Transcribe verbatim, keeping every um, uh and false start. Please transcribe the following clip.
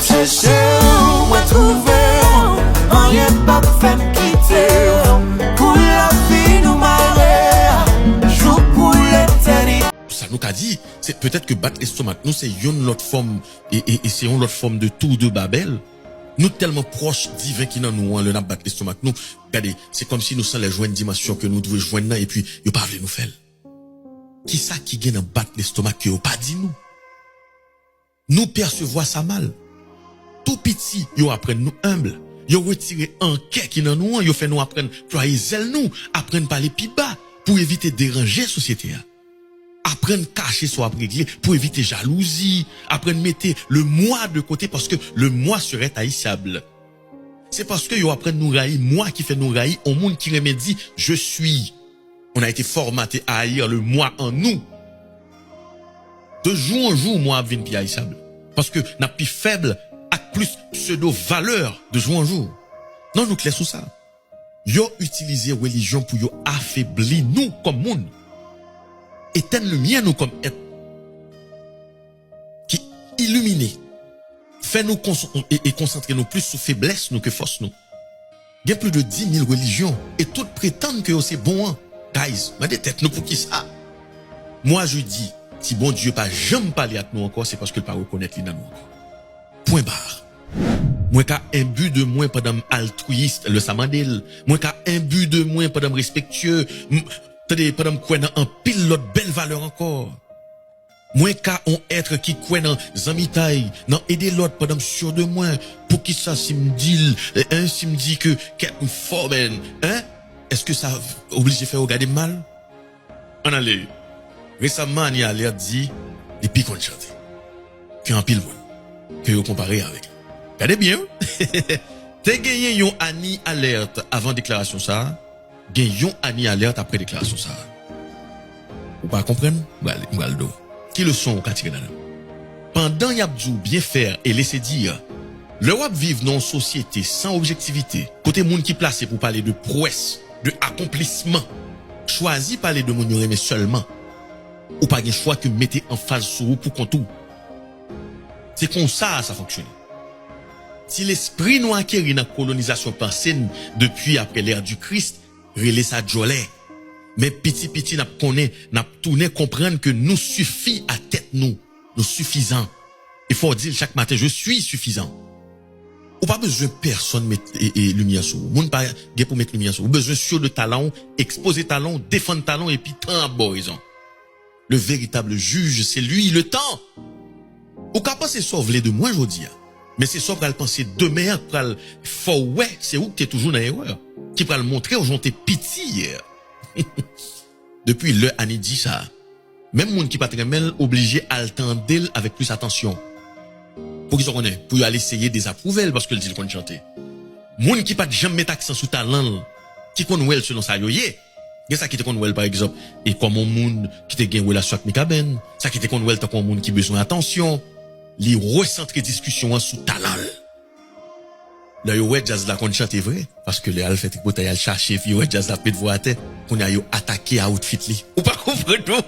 Se chez ou mwen twouve w, anyen p ap fè m kite w. Pou lavi nou mare, jou pou letènite. Sa nou ka di, se petèt ke bat lestomak nou se yon lòt fòm, e, e, e se yon lòt fòm de tour de Babel. Nou tèlman pwòch diven ki nan nou an, lè n ap bat lestomak nou, gade, se kòmsi nou sanlè jwenn dimansyon ke nou dwe jwenn nan, epi yo pa vle nou fè l. Kisa ki gen nan bat lestomak ke yo pa di nou? Nou pèsevwa sa mal. Tou piti, yo aprann nou enb. Yo retire ankè ki nan nou an, yo fè nou aprann plwaye zèl nou, aprann pale pi ba pou evite deranje sosyete a. Aprann kache sa w ap regle pou evite jalouzi, aprann mete le moi de côté parce que le moi serait haïssable. Se paske yo aprann nou rayi moi ki fè nou rayi yon moun ki renmen di je suis. On a été formaté à haïr le moi en nous. De jour en jour, moi ap vin pi haïssable. Paske n ap pi fèb ak plis pseudo valè de jour en jour. Non, nou klè sou sa. Yo itilize relijyon pou yo afebli nou kòm moun. Etèn limyè nou kòm èt ki ilimine. Fè nou kons- e, e konsantre nou plis sou feblès nou ke fòs nou. Gen plis de dis mil relijyon e tout pretann ke yo se bon an. Guys, mande tèt nou poukisa. Moi je dis, si Bondye pa janm pale ak nou ankò, se paske l pa rekonèt li nan nou ankò. Pwen bar. Mwen ka enbi de mwen pandan m altwiyis lè sa mande l. Mwen ka enbi de mwen pandan m respektye. M, tande, pandan m kwè nan anpil lòt bèl valè ankò. Mwen ka on èt ki kwè nan zanmitay, nan ede lòt pandan m sur de mwen. Poukisa si m di l, en, si m di ke kèk m fò, men, en, èske sa oblije fè yo gade m mal? Ann ale. Resamman, Annie Alerte di li pi konn chante ke anpil moun ke yo konpare avèk li. Gade byen, wi. Te genyen yon Annie Alerte avan deklarasyon sa a, gen yon Annie Alerte apre deklarasyon sa a. Ou pa konprann? M pral, m pral di w. Ki leson ou ka tire ladan? Pandan y ap di w bien faire et laisser dire, lè w ap viv nan yon sosyete san objektivite, kote moun ki plase pou pale de pwès, de akonplisman, chwazi pale de moun yo renmen sèlman, ou pa gen chwa ke mete anfaz sou ou pou kont ou. Se konsa sa fonksyone. Ti lespri nou akeri nan kolonizasyon panse n depi apre lè di Kris, rele sa djòlè. Men piti piti n ap konnen, n ap tounen konprann ke nou sifi a tèt nou. Nou sifizan. E fò w di l chak maten, je suis suffisant. Ou pa bezwen pèsonn met e, e, limyè sou ou. Moun pa gen pou met limyè sou ou. Ou bezwen sur de talan w, ekspoze talan w, defann talan w, epi tan ap ba w rezon. Le véritable juge, c'est lui, le temps. Ou ka panse sa w vle de mwen jodi a, men se sa w pral panse demen an k pral fè w wè se ou k te toujou nan erè, ki pral montre w jan w te piti yè. Depi lè Annie di sa, menm moun ki pa t renmen l oblije al tande l avèk plis atansyon. Poukisa w konnen? Pou yo al eseye dezapwouve l paske l di l konn chante. Moun ki pa t janm met aksan sou talan l, ki konn wè l selon sa yo ye. Gen sa ki te konn wè l, pa egzanp, e kòm yon moun ki te gen relasyon ak Mikaben, sa ki te konn wè l tankou yon moun ki bezwen atansyon. Li resantre diskisyon an sou talan l. Lè yo wè djaz la konn chante vre, paske lè al fè tripotay, al chache, epi yo wè djaz la ap met vwa atè, kounye a yo atake outfit li. Ou pa konprann non?